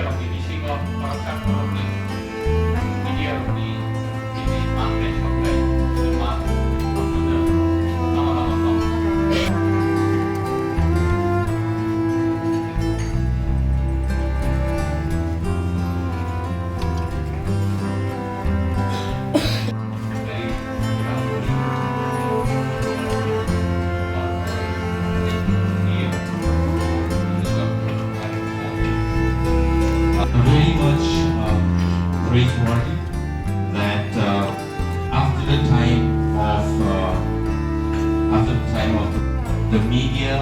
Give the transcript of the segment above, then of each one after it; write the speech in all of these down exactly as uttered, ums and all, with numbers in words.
Bini bisingo khoroksa khoroknwi media rokni bini manthai soknai bini man tongmano lama lama tong. Very much uh, praiseworthy that uh, after the time of uh, after the time of the media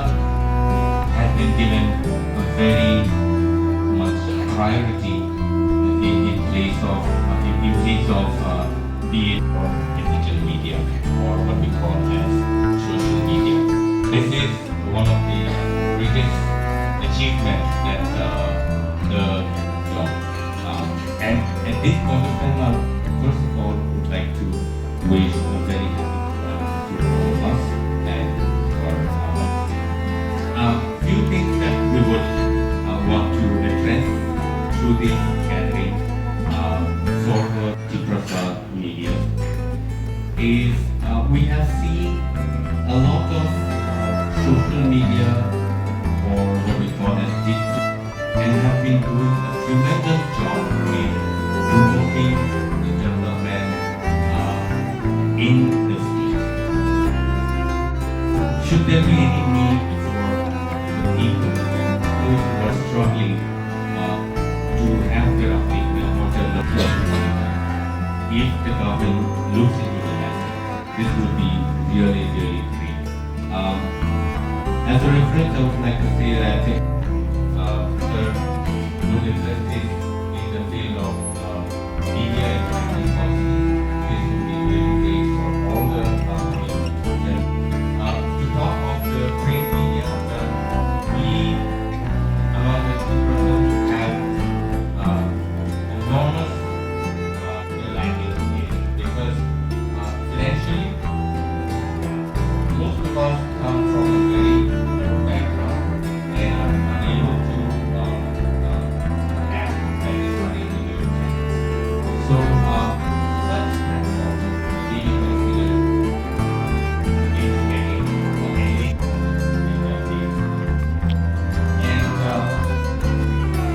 has been given a very much priority in, in place of uh, in, in place of uh, be it on digital media or what we call as social media. This is one of the greatest achievements that uh, the job. Um, and at this point of time, I first of all would like to wish a very happy Diwali to all of us and for our uh, few things that we would uh, want to address through this gathering uh, for the Tiprasa media is uh, we have seen a lot of uh, social media or what we call as digital and have been doing a tremendous job in promoting the development uh, in the state. Should there be any need for the people who are struggling uh, to have their upliftment or development, if the government looks into the matter, this would be really, really great. Um, as a reference, I would like to say that uh, Sir, who is in the field of uh, media and communication, this would be really great for all the uh, people. Uh, to talk of the print media, uh, we, among the two persons, have uh, enormous uh, lagging stage because uh, financially, most of us come from a very poor background and are unable to uh, uh, have that is money to do. So, uh, such platforms being considered is getting amazing. And uh,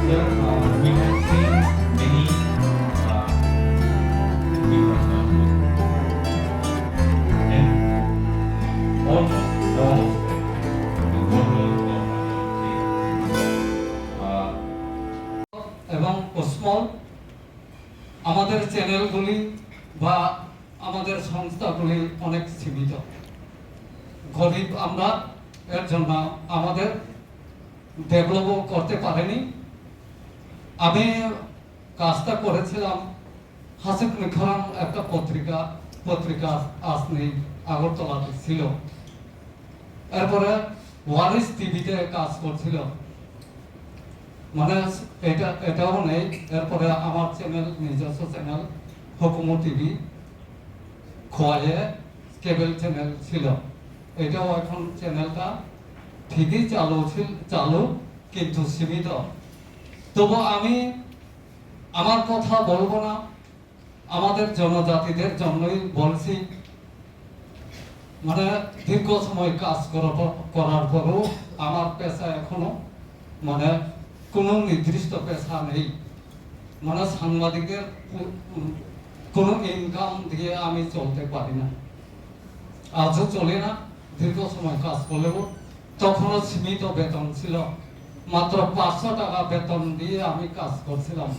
sir, uh, we have seen many uh, people and almost all of them, the government of uh, এবং স্মল আমাদের চ্যানেলগুলি বা আমাদের সংস্থাগুলি অনেক সীমিত, গরিব আমরা, এর জন্য আমাদের ডেভেলপও করতে পারেনি। আমি কাজটা করেছিলাম হাসিক মিখরাম একটা পত্রিকা, পত্রিকা আজ নেই, আগরতলাতে ছিল। এরপরে ওয়ারিস টিভিতে কাজ করছিল, মানে এটা, এটাও নেই। এরপরে আমার চ্যানেল, নিজস্ব চ্যানেল হুকুমু টিভি, খোয়াইয়ে কেবল চ্যানেল ছিল, এটাও এখন চ্যানেলটা ঠিকই চালু ছিল, চালু কিন্তু সীমিত। তবু আমি আমার কথা বলবো না, আমাদের জনজাতিদের জন্যই বলছি। মানে দীর্ঘ সময় কাজ করার পর, করার পরও আমার পেশা এখনো মানে কোনো নির্দিষ্ট পেশা নেই। মানে সাংবাদিকের কো-, কোনো ইনকাম দিয়ে আমি চলতে পারি না, আজও চলে না। দীর্ঘ সময় কাজ করলেও তখনও সীমিত বেতন ছিল, মাত্র পাঁচশো টাকা বেতন দিয়ে আমি কাজ করছিলাম,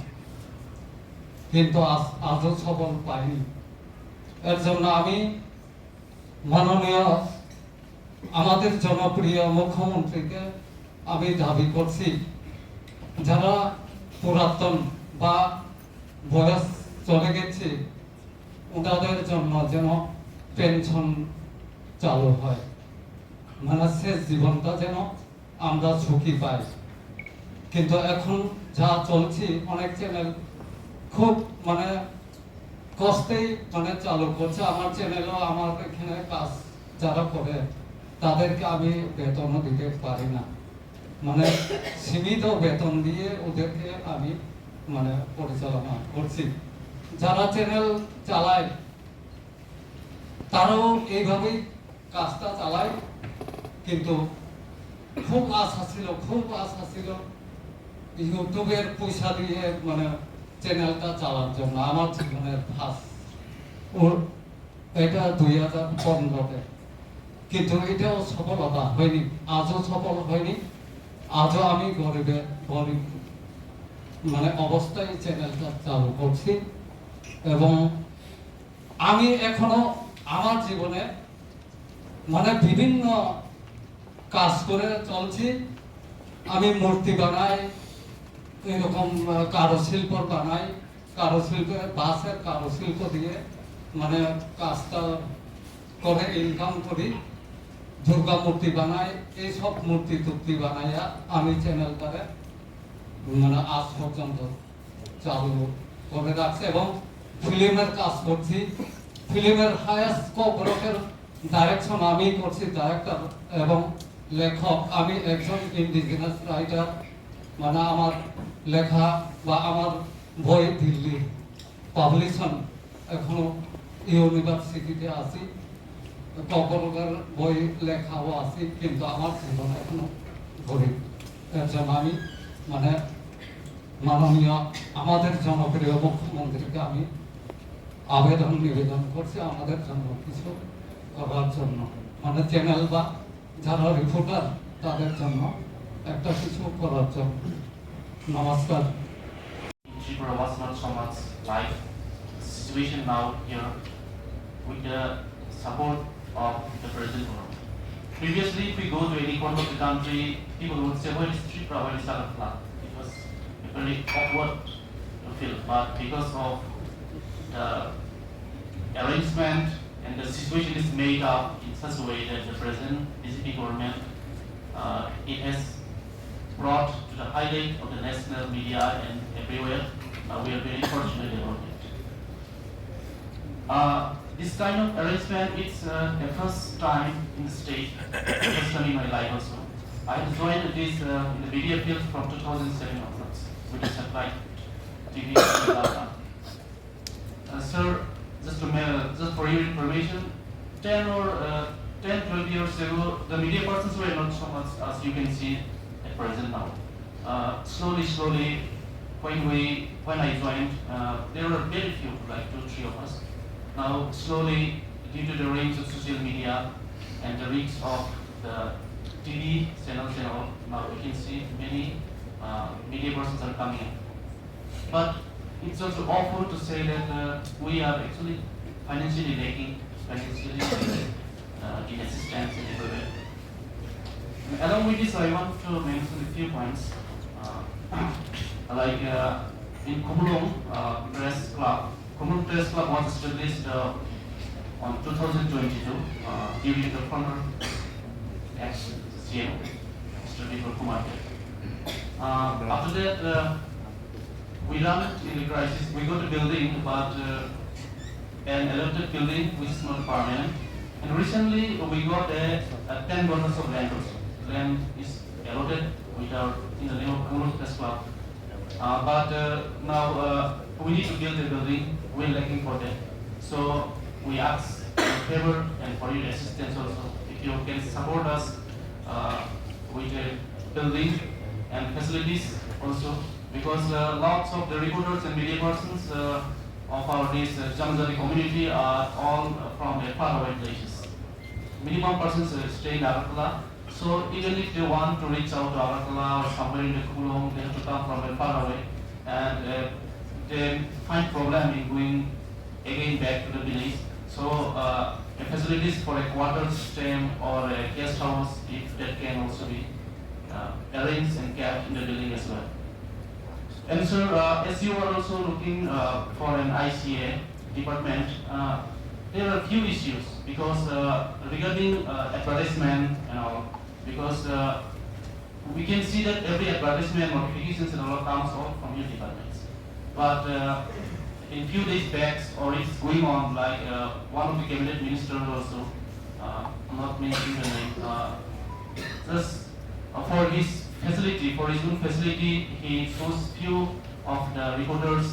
কিন্তু আজ, আজও সবল পাইনি। এর জন্য আমি মাননীয় আমাদের জনপ্রিয় মুখ্যমন্ত্রীকে আমি দাবি করছি, যারা পুরাতন বা বয়স চলে গেছে, ওনাদের জন্য যেন পেনশন চালু হয়, মানে শেষ জীবনটা যেন আমরা সুখী পাই। কিন্তু এখন যা চলছে, অনেক চ্যানেল খুব মানে কষ্টেই মানে চালু করছে। আমার চ্যানেলও, আমার এখানে কাজ যারা করে, তাদেরকে আমি বেতনও দিতে পারি না। মানে সীমিত বেতন দিয়ে ওদেরকে আমি মানে পরিচালনা করছি। যারা চ্যানেল চালায় তারাও এইভাবেই কাজটা চালায়, কিন্তু খুব আশা ছিল, খুব আশা ছিল ইউটিউবের পয়সা দিয়ে মানে চ্যানেলটা চালার জন্য। আমার জীবনের ফার্স্ট ও এটা দুই হাজার পনেরোতে, কিন্তু এটাও সফলতা হয়নি, আজও সফল হয়নি। আজও আমি গরিবে গরিব মানে অবস্থায় চ্যানেলটা চালু করছি এবং আমি এখনো আমার জীবনে মানে বিভিন্ন কাজ করে চলছি। আমি মূর্তি বানাই, এরকম আহ, কারুশিল্প বানাই, কারুশিল্প, বাঁশের কারুশিল্প দিয়ে মানে কাজটা করে ইনকাম করি। দুর্গা মূর্তি বানাই, এইসব মূর্তি টুর্তি বানাইয়া আমি চ্যানেলটারে মানে আজ পর্যন্ত চালু করে রাখছে এবং ফিল্মের কাজ করছি। ফিল্মের হায়েস্ট কপরকের ডাইরেকশন আমি করছি, ডাইরেক্টর এবং লেখক। আমি একজন ইন্ডিজিনাস রাইটার, মানে আমার লেখা বা আমার বই দিল্লি পাবলিশন এখনো ইউনিভার্সিটিতে আছি, কপরকের বই লেখাও আছি, কিন্তু আমার জীবন এখনো গরিব। এর জন্য আমি মানে মাননীয় আমাদের জনপ্রিয় মুখ্যমন্ত্রীকে আমি আবেদন নিবেদন করছি আমাদের জন্য কিছু করার জন্য, মানে চ্যানেল বা যারা রিপোর্টার তাদের জন্য একটা কিছু করার জন্য। নমস্কার। Tripura was not so much like the situation now here with the support of the present government. Previously, if we go to any corner of the country, people would say, "Where is Tripura? Where is Agartala?" It was a very awkward to feel. But because of the arrangement and the situation is made up in such a way that the present B J P government, uh, it has brought to the highlight of the national media and everywhere. Uh, we are very fortunate about it. Uh, this kind of arrangement, it's uh, a first time in the state, first time in my life also. I have joined this uh, in the media field from two thousand seven onwards with the satellite T V. Uh, sir, just to ma- just for your information, ten or uh, ten, twelve years ago, the media persons were not so much as you can see at present now. Uh, slowly, slowly, when we when I joined, uh, there were very few, like two, three of us. Now, slowly, due to the range of social media and the reach of the T V channels and all, now we can see many uh, media persons are coming in. But it's also awful to say that uh, we are actually financially lacking, financially lacking uh, in assistance and everywhere. And along with this, I want to mention a few points. Uh, like uh, in Khumulwng uh, Press Club, Khumulwng Press Club was established uh, on two thousand twenty-two uh, during the former ex-C M, Mister Vipul Kumar Deb. Uh, after that, uh, we run in the crisis. We got a building, but uh, an allotted building which is not permanent. And recently, we got a, a ten acres of land also. Land is allotted with our, in the name of Khumulwng Press Club. Uh, but uh, now uh, we need to build a building. We're lacking for that. So we ask your favor and for your assistance also. If you can support us uh, with a building and facilities also, because uh, lots of the reporters and media persons uh, of our this uh, Janajati community are all from the faraway places. Minimum persons uh, stay in Agartala. So even if they want to reach out to Agartala or somewhere in the Khumulwng, they have to come from a far away, and uh, they find problem in going again back to the village. So uh, a facilities for a quarter system or a guest house, if that can also be uh, arranged and kept in the building as well. And sir, uh, as you are also looking uh, for an I C A department, uh, there are few issues because uh, regarding uh, advertisement and all, because uh, we can see that every advertisement, notifications and all comes all from your departments. But uh, in few days back, or it's going on, like uh, one of the cabinet ministers also, uh, I'm not mentioning the name, uh, just uh, for his facility, for his own facility, he chose few of the reporters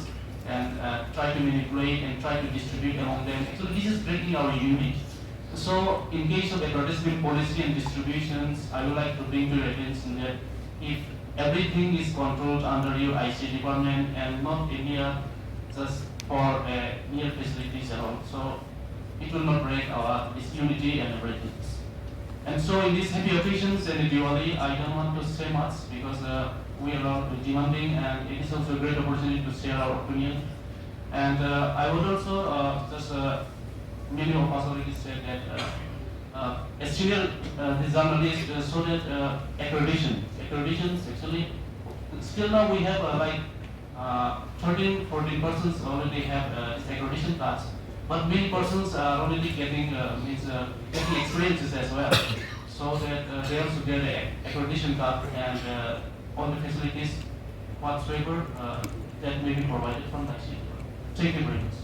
and uh, try to manipulate and try to distribute among them. Actually, this is breaking our unit. So, in case of advertisement policy and distributions, I would like to bring to your attention that if everything is controlled under your I C department and not India just for uh, mere facilities alone, so it will not break our this unity and everything. And so in these happy occasions and Diwali, I don't want to say much because uh, we are all demanding and it is also a great opportunity to share our opinion. And uh, I would also uh, just, uh, many of us already said that uh, uh, as senior uh, the journalist uh, so that uh, accreditation, accreditations actually, still now we have uh, like uh, thirteen, fourteen persons already have uh, this accreditation cards, but many persons are already getting uh, means uh, getting experiences as well, so that uh, they also get a accreditation card and uh, all the facilities whatsoever uh, that may be provided from the I C D. Thank you very much.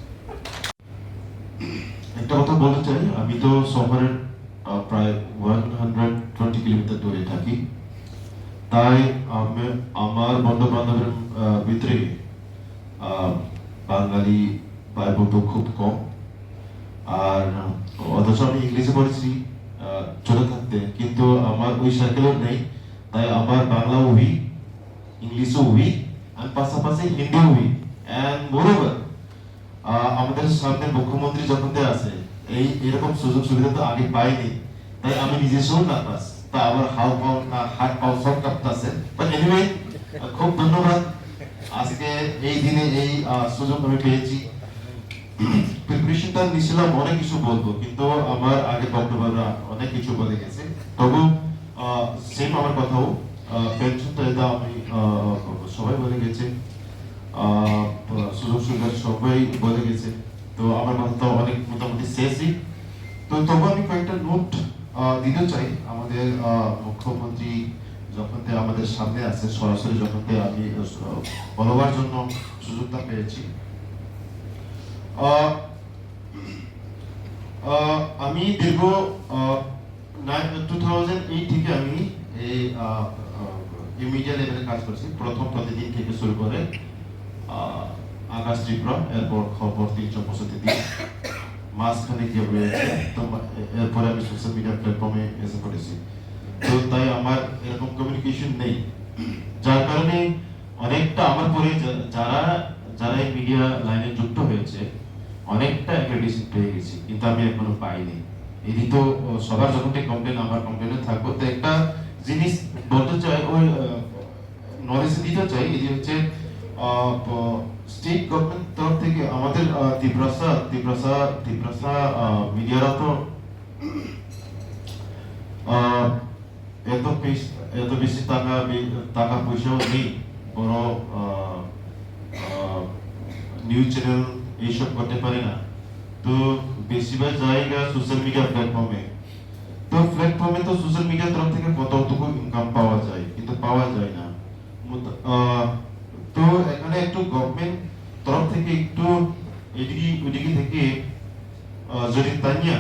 একটা কথা বলতে চাই, আমি তো শহরের আহ, প্রায় one hundred twenty kilometre দূরে থাকি। তাই আমি আমার বন্ধু বান্ধবের আহ, ভিতরে আহ, বাঙালি ভাই বন্ধু খুব কম। আর আহ, অথচ আমি ইংলিশে পড়েছি আহ, ছোট থাকতে, কিন্তু আমার ওই সার্কেলও নেই। তাই আমার বাংলাও উইক, ইংলিশও উইক, আর পাশাপাশি হিন্দিও উইক। অ্যান্ড মোরওভার, আহ, আমাদের সামনে মুখ্যমন্ত্রী যখন আছে, এই এরকম সুযোগ সুবিধা তো আগে পাইনি। তাই আমি নিজে শুন না পাস, তা আমার হাও পাও না, হাত পাও সব কাঁপতাছে। বাট এনিওয়ে, খুব ধন্যবাদ আজকে এই দিনে এই আহ, সুযোগ আমি পেয়েছি। প্রিপারেশনটা নিছিলাম অনেক কিছু বলবো, কিন্তু আমার আগে বক্তব্যরা অনেক কিছু বলে গেছে। তবু সেম আমার কথাও পেনশনটা এটা আমি আহ, সবাই বলে গেছে, আহ, সুযোগ সুবিধা সবাই বলে গেছে। তো আমার কথা তো অনেক মোটামুটি শেষই। তো তবু আমি কয়েকটা নোট দিতে চাই। আমাদের আহ, মুখ্যমন্ত্রী যখন তে আমাদের সামনে আছে, সরাসরি যখন তে আমি আহ, বলবার জন্য সুযোগটা পেয়েছি। আহ, আহ, আমি দীর্ঘ আহ, টু থাউজেন্ড এইট থেকে আমি এই আহ, আহ, এই মিডিয়া লেভেলে কাজ করছি। প্রথম প্রতিদিন থেকে শুরু করে আহ, আকাশ ত্রিপুরা, এরপর খবর তিনশো পঁয়ষট্টি দিন, মাঝখানে গ্যাপ রয়েছে। তো মা- এ- এরপরে আমি সোশ্যাল মিডিয়া প্ল্যাটফর্মে এসে পড়েছি। তো তাই আমার এরকম কমিউনিকেশন নেই, যার কারণে অনেকটা আমার পরে যা- যারা যারা এই মিডিয়া লাইনে যুক্ত হয়েছে, অনেকটা অ্যাক্রেডিটেশন পেয়ে গেছি, কিন্তু আমি এখনো পাইনি। এটি তো ও, সবার যখন কমপ্লেন, আমার কমপ্লেনে থাকবো। তো একটা জিনিস বলতে চাই, ওই নলেজ দিতে চাই, এটি হচ্ছে স্টেট গভর্নমেন্ট তরফ থেকে আমাদের আহ, তিপ্রাসা তিপ্রাসা তিপ্রাসা আহ, মিডিয়ারা তো আহ, এত বেশ এত বেশি টাকা বে- টাকা পয়সাও নেই, বড় নিউজ চ্যানেল এইসব করতে পারি না। তো বেশিরভাগ জায়গা সোশ্যাল মিডিয়া প্ল্যাটফর্মে। তো প্ল্যাটফর্মে তো সোশ্যাল মিডিয়ার তরফ থেকে কতটুকু ইনকাম পাওয়া যায়, কিন্তু পাওয়া যায় না। মোট- আহ, তো এখানে একটু গভর্নমেন্ট তরফ থেকে একটু এদিকে ওইদিকে থেকে আহ, যদি তানিয়া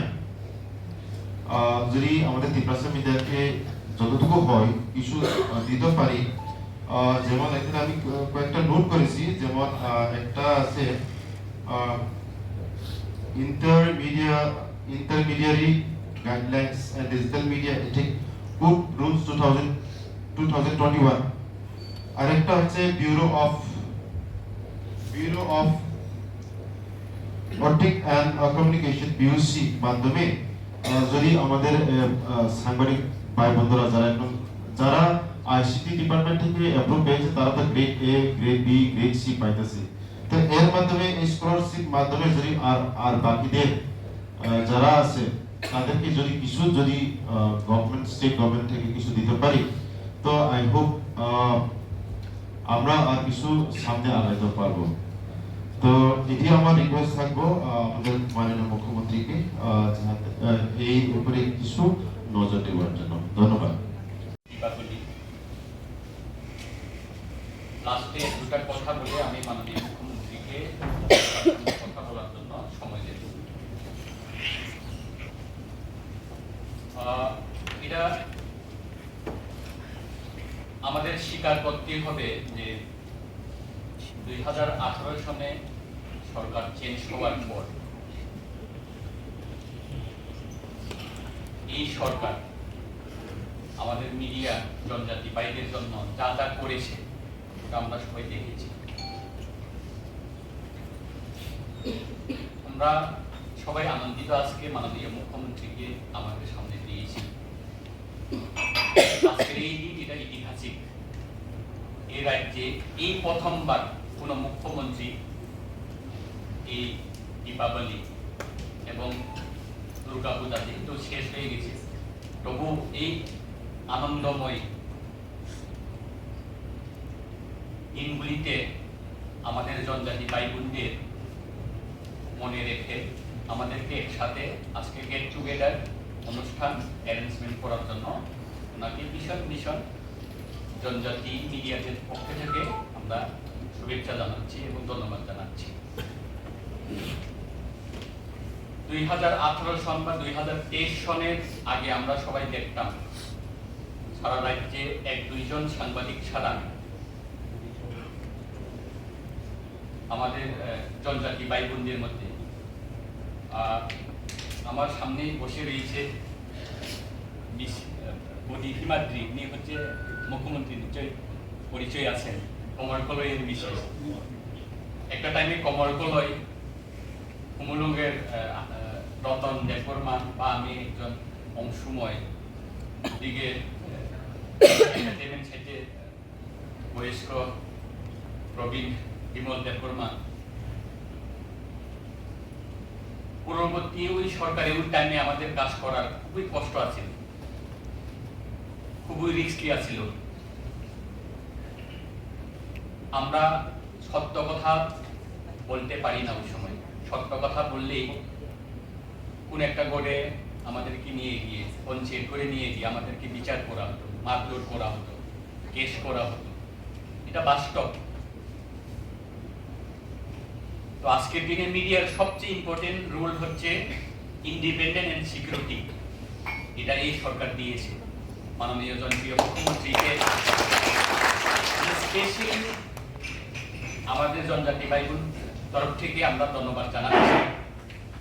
আহ, যদি আমাদের তিপ্রাসা মিডিয়াকে যতটুকু হয় কিছু আহ, দিতে পারি। আহ, যেমন এখানে আমি ক- কয়েকটা নোট করেছি, যেমন আহ, একটা আছে intermedia intermediary guidelines and digital media ethic code rules two thousand two thousand twenty one. আরেকটা হচ্ছে bureau of bureau of optic and communication, BOC মাধ্যমে আহ, যদি আমাদের আহ, আহ, সাংবাদিক ভাই বন্ধুরা যারা এখন যারা আইসিটি ডিপার্টমেন্ট থেকে অ্যাপ্রুভ পেয়েছে, তারা তো grade A, grade B, grade C পাইতেছে। তো এর মাধ্যমে, এই স্কলারশিপ মাধ্যমে যদি আর আর বাকিদের আহ, যারা আছে তাদেরকে যদি কিছু যদি গভর্নমেন্ট, স্টেট গভর্নমেন্ট থেকে কিছু দিতে পারি, তো আই হোপ আমরা আর কিছু সামনে আগাইতে পারবো। তো এটি আমার রিকোয়েস্ট থাকবো আহ, আমাদের মাননীয় মুখ্যমন্ত্রীকে আহ, যাহাতে আহ, এই ব্যাপারে কিছু নজর দেওয়ার জন্য। ধন্যবাদ। দীপাবলি। লাস্টে দুটা কথা বলে আমি মাননীয় মুখ্যমন্ত্রীকে কথা বলার জন্য সময় দেব। আহ, এটা আমার স্বীকার করতেই হবে যে দুই হাজার আঠারো সনে সরকার চেঞ্জ হওয়ার পর এই সরকার আমাদের মিডিয়া, জনজাতি ভাইদের জন্য যা যা করেছে, ওটা আমরা সবাই দেখেছি। আমরা সবাই আনন্দিত আজকে মাননীয় মুখ্যমন্ত্রীকে আমাদের সামনে পেয়েছি। আজকের এই দিন, এটা ঐতিহাসিক। এই রাজ্যে এই প্রথমবার কোনো মুখ্যমন্ত্রী এই দীপাবলি এবং দুর্গাপূজা যেহেতু শেষ হয়ে গেছে, তবু এই আনন্দময় দিনগুলিতে আমাদের জনজাতি ভাই বোনদের মনে রেখে আমাদেরকে একসাথে আজকে গেট টুগেদার অনুষ্ঠান অ্যারেঞ্জমেন্ট করার জন্য ওনাকে ভীষণ ভীষণ জনজাতি মিডিয়াদের পক্ষ থেকে আমরা শুভেচ্ছা জানাচ্ছি এবং ধন্যবাদ জানাচ্ছি। দুই হাজার আঠারো সন বা দুই হাজার তেইশ সনের আগে আমরা সবাই দেখতাম সারা রাজ্যে এক দুইজন সাংবাদিক ছাড়া আমাদের, আহ, জনজাতি ভাই বোনদের মধ্যে। আর আমার সামনেই বসে রয়েছে মিস-, আহ, বডি হিমাদ্রি, উনি হচ্ছে মুখ্যমন্ত্রী, নিশ্চয়ই পরিচয় আছেন, কমল কলইয়ের মিসেস। একটা টাইমে কমল কলই, কুমুলুঙ্গের, আহ, আহ, রতন দেববর্মা বা আমি একজন অংশময়, দিকে, আহ, এন্টারটেইনমেন্ট সাইডে বয়স্ক প্রবীণ বিমল দেববর্মা। পূর্ববর্তী ওই সরকারে ওই টাইমে আমাদের কাজ করার খুবই কষ্ট আছিল, খুবই রিস্কি আছিল। আমরা সত্য কথা বলতে পারি না ওই সময়। সত্য কথা বললেই কোন একটা গড়ে আমাদেরকে নিয়ে গিয়ে, পঞ্চায়েত করে নিয়ে গিয়ে আমাদেরকে বিচার করা হতো, মারধর করা হতো, কেস করা হতো। এটা বাস্তব। তো আজকের দিনে মিডিয়ার সবচেয়ে ইম্পর্টেন্ট রোল হচ্ছে ইন্ডিপেন্ডেন্ট অ্যান্ড সিকিউরিটি। এটা এই সরকার দিয়েছে মাননীয় জনপ্রিয় মুখ্যমন্ত্রীকে। স্পেশালি আমাদের জনজাতি ভাই বোন তরফ থেকে আমরা ধন্যবাদ জানাচ্ছি।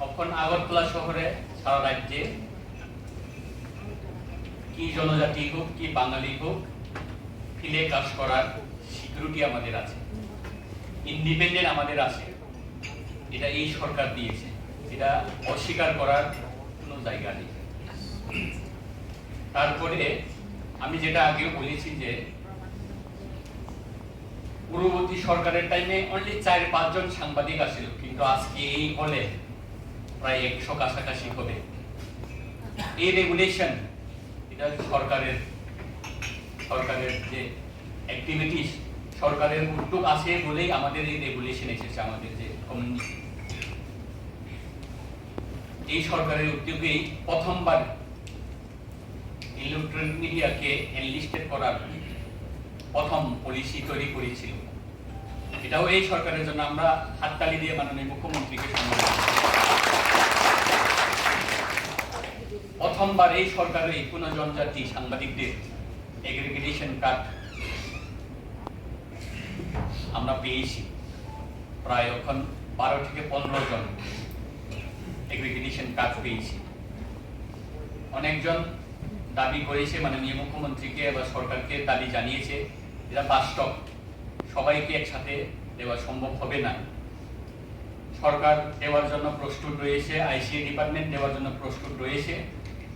এখন আগরতলা শহরে সারা রাজ্যে কি জনজাতি হোক, কি বাঙালি হোক, ফিল্ডে কাজ করার সিকিউরিটি আমাদের আছে, ইন্ডিপেন্ডেন্ট আমাদের আছে। এটা এই সরকার দিয়েছে, এটা অস্বীকার করার কোনো জায়গা নেই। তারপরে আমি যেটা আগেও বলেছি যে পূর্ববর্তী সরকারের টাইমে অনলি চার পাঁচজন সাংবাদিক আছিল, কিন্তু আজকে এই হলে প্রায় একশো কাছাকাছি হবে। এই রেগুলেশন, এটা সরকারের, সরকারের যে অ্যাক্টিভিটিস, সরকারের উদ্যোগ আছে বলেই আমাদের এই রেগুলেশন এসেছে, আমাদের যে কমিউনিটি। এই সরকারের উদ্যোগেই প্রথমবার ইলেকট্রনিক মিডিয়াকে এনলিস্টেড করার প্রথম পলিসি তৈরি করেছিল। এটাও এই সরকারের জন্য আমরা হাততালি দিয়ে মাননীয় মুখ্যমন্ত্রীকে সম্মান জানাই। প্রথমবার এই সরকারে কোনো জনজাতি সাংবাদিকদের এগ্রিগেশন কার্ড আমরা পেয়েছি, প্রায় এখন বারো থেকে পনেরো জন এগ্রিগেশন কার্ড পেয়েছি। অনেকজন দাবি করেছে, মাননীয় মুখ্যমন্ত্রীকে বা সরকারকে দাবি জানিয়েছে, যেটা বাস্তব, সবাইকে একসাথে দেওয়া সম্ভব হবে না। সরকার দেওয়ার জন্য প্রস্তুত রয়েছে, আইসিএ ডিপার্টমেন্ট দেওয়ার জন্য প্রস্তুত রয়েছে,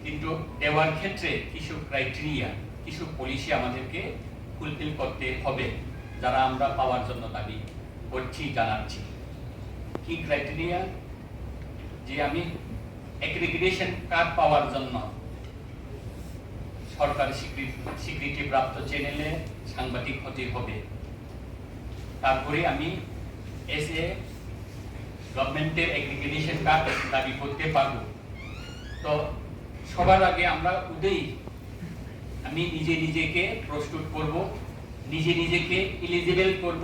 কিন্তু দেওয়ার ক্ষেত্রে কিছু ক্রাইটেরিয়া, কিছু পলিসি আমাদেরকে ফুলফিল করতে হবে, যারা আমরা পাওয়ার জন্য দাবি করছি, জানাচ্ছি। কি ক্রাইটেরিয়া? যে আমি এগ্রিগেশন কার্ড পাওয়ার জন্য সরকারি স্বীকৃতি, স্বীকৃতিপ্রাপ্ত চ্যানেলে সাংবাদিক হতে হবে। তারপরে আমি এস এ গভর্নমেন্টের এগ্রিগেশন কার্ড দাবি করতে পারবো। তো সবার আগে আমরা ওটাই, আমি নিজে নিজেকে প্রস্তুত করব, নিজে নিজেকে এলিজিবল করব,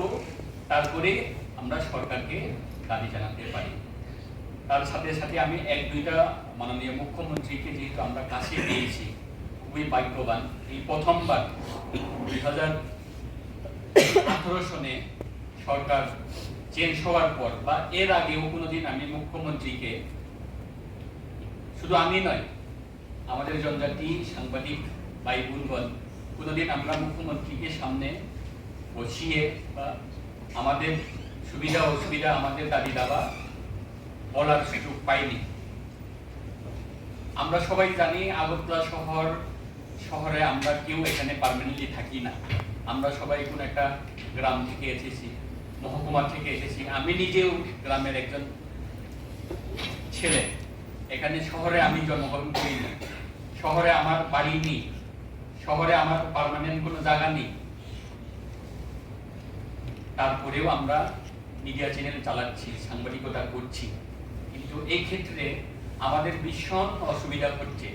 তারপরে আমরা সরকারকে দাবি জানাতে পারি। তার সাথে সাথে আমি এক দুইটা মাননীয় মুখ্যমন্ত্রীকে যেহেতু আমরা কাছে পেয়েছি, খুবই ভাগ্যবান। এই প্রথমবার দুই হাজার আঠারো সনে সরকার চেঞ্জ হওয়ার পর বা এর আগেও কোনোদিন আমি মুখ্যমন্ত্রীকে, শুধু আমি নয়, আমাদের জনজাতি সাংবাদিক ভাই বোনগণ, কোনোদিন আমরা মুখ্যমন্ত্রীকে সামনে বসিয়ে বা আমাদের সুবিধা অসুবিধা, আমাদের দাবি দাবা বলার সুযোগ পাইনি। আমরা সবাই জানি আগরতলা শহর, শহরে আমরা কেউ এখানে পার্মানেন্টলি থাকি না। আমরা সবাই কোনো একটা গ্রাম থেকে এসেছি, মহকুমা থেকে এসেছি। আমি নিজেও গ্রামের একজন ছেলে। এখানে শহরে আমি জন্মগ্রহণ করিনি। শহরে আমার বাড়ি নেই। শহরে আমার পার্মানেন্ট কোনো জায়গা নেই। তারপরেও আমরা মিডিয়া চ্যানেল চালাচ্ছি, সাংবাদিকতা করছি, কিন্তু এই ক্ষেত্রে আমাদের ভীষণ অসুবিধা হচ্ছে।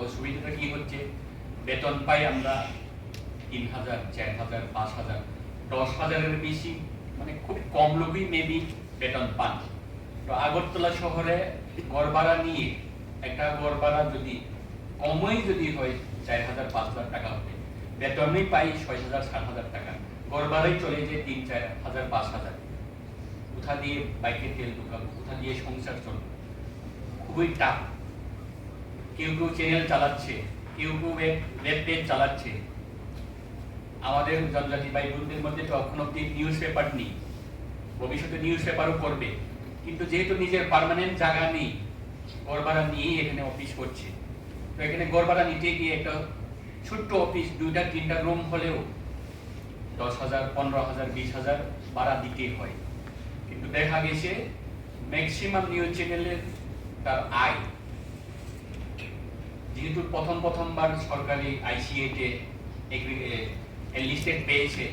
অসুবিধাটা কি হচ্ছে? বেতন পাই আমরা তিন হাজার, চার হাজার, পাঁচ হাজার, দশ হাজারের বেশি, মানে, খুব কম লোকই মেবি বেতন পান। তো আগরতলা শহরে ঘর ভাড়া নিয়ে, একটা ঘর ভাড়া যদি কমই যদি হয় চার হাজার পাঁচ হাজার টাকা হবে, বেতনই পাই ছয় হাজার সাত হাজার টাকা, ঘর ভাড়াই চলে যায় তিন চার হাজার পাঁচ হাজার। কোথা দিয়ে বাইকে তেল ঢুকাবো, কোথা দিয়ে সংসার চলবে? খুবই টাফ। কেউ কেউ চ্যানেল চালাচ্ছে, কেউ কেউ ওয়েব ওয়েব পেজ চালাচ্ছে। আমাদের জনজাতি ভাই বোনদের মধ্যে তো এখন অব্দি নিউজ পেপার নেই, ভবিষ্যতে নিউজ পেপারও করবে, কিন্তু যেহেতু নিজের পার্মানেন্ট জায়গা নেই, ঘর ভাড়া নিয়েই এখানে অফিস করছে। তো এখানে ঘর ভাড়া নিতে গিয়ে একটা ছোট্ট অফিস, দুইটা তিনটা রুম হলেও দশ হাজার, পনেরো হাজার, বিশ হাজার ভাড়া দিতে হয়। কিন্তু দেখা গেছে ম্যাক্সিমাম নিউজ চ্যানেলের তার আয়, যেহেতু প্রথম প্রথমবার সরকারি আইসিএতে এলিস্টেড পেয়েছে,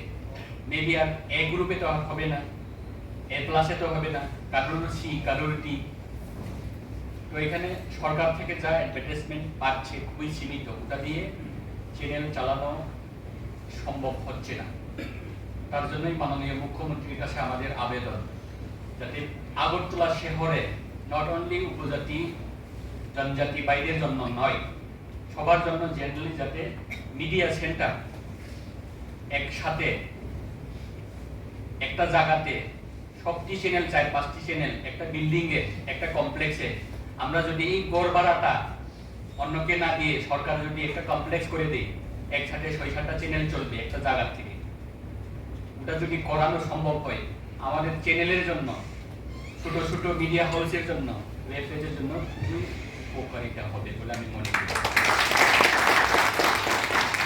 মেবি আর এ গ্রুপে তো আর হবে না, এ প্লাসে তো হবে না, কারোর সি, কারোর ডি। তো এখানে সরকার থেকে যা অ্যাডভার্টাইজমেন্ট পাচ্ছে খুবই সীমিত, ওটা দিয়ে চ্যানেল চালানো সম্ভব হচ্ছে না। তার জন্যই মাননীয় মুখ্যমন্ত্রীর কাছে আমাদের আবেদন, যাতে আগরতলা শহরে নট অনলি উপজাতি, জনজাতি ভাইদের জন্য নয়, সবার জন্য জেনারেলি যাতে মিডিয়া সেন্টার একসাথে একটা জায়গাতে সবটি চ্যানেল, চার পাঁচটি চ্যানেল একটা বিল্ডিং এ, একটা কমপ্লেক্সে, আমরা যদি এই ঘর ভাড়াটা অন্যকে না দিয়ে সরকার যদি একটা কমপ্লেক্স করে দেয়, একসাথে ছয় সাতটা চ্যানেল চলবে একটা জায়গা থেকে। ওটা যদি করানো সম্ভব হয়, আমাদের চ্যানেলের জন্য, ছোট ছোট মিডিয়া হাউসের জন্য, ওয়েব পেজের জন্য খুবই উপকারিতা হবে বলে আমি মনে করি।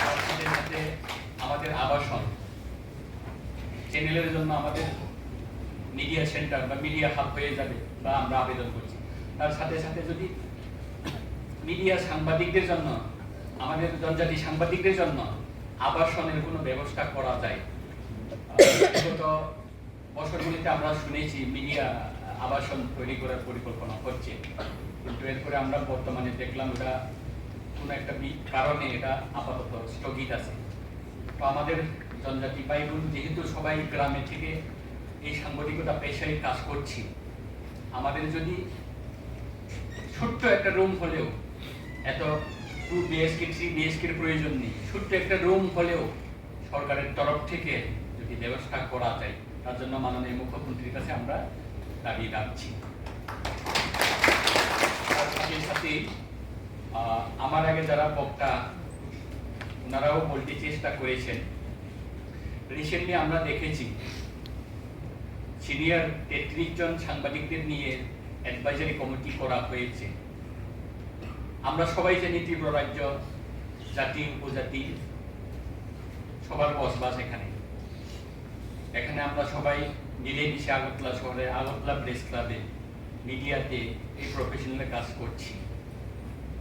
তার সাথে সাথে আমাদের আবাসন, চ্যানেলের জন্য আমাদের মিডিয়া সেন্টার বা মিডিয়া হাব হয়ে যাবে বা আমরা আবেদন করছি। তার সাথে সাথে যদি মিডিয়া সাংবাদিকদের জন্য, আমাদের জনজাতি সাংবাদিকদের জন্য আবাসনের কোনো ব্যবস্থা করা যায়। আহ, বিগত বছরগুলিতে আমরা শুনেছি মিডিয়া আবাসন তৈরি করার পরিকল্পনা হচ্ছে, কিন্তু এরপরে আমরা বর্তমানে দেখলাম এটা কোনো একটা বি-, কারণে এটা আপাতত স্থগিত আছে। তো আমাদের জনজাতি ভাই বোন যেহেতু সবাই গ্রামে থেকে এই সাংবাদিকতা পেশায় কাজ করছি, আমাদের যদি ছোট্ট একটা রুম হলেও, এত টু বিএইচকে, থ্রি বিএইচকে এর প্রয়োজন নেই, ছোট্ট একটা রুম হলেও সরকারের তরফ থেকে যদি ব্যবস্থা করা যায়, তার জন্য মাননীয় মুখ্যমন্ত্রীর কাছে আমরা দাবি রাখছি। তার সাথে সাথে, আহ, আমার আগে যারা বক্তা, ওনারাও বলতে চেষ্টা করেছেন। রিসেন্টলি আমরা দেখেছি, সিনিয়র তেত্রিশ জন সাংবাদিকদের নিয়ে অ্যাডভাইজারি কমিটি করা হয়েছে। আমরা সবাই জানি ত্রিপুরা রাজ্য জাতি উপজাতি সবার বসবাস এখানে। এখানে আমরা সবাই মিলেমিশে আগরতলা শহরে, আগরতলা প্রেস ক্লাবে, মিডিয়াতে এই প্রফেশনালে কাজ করছি।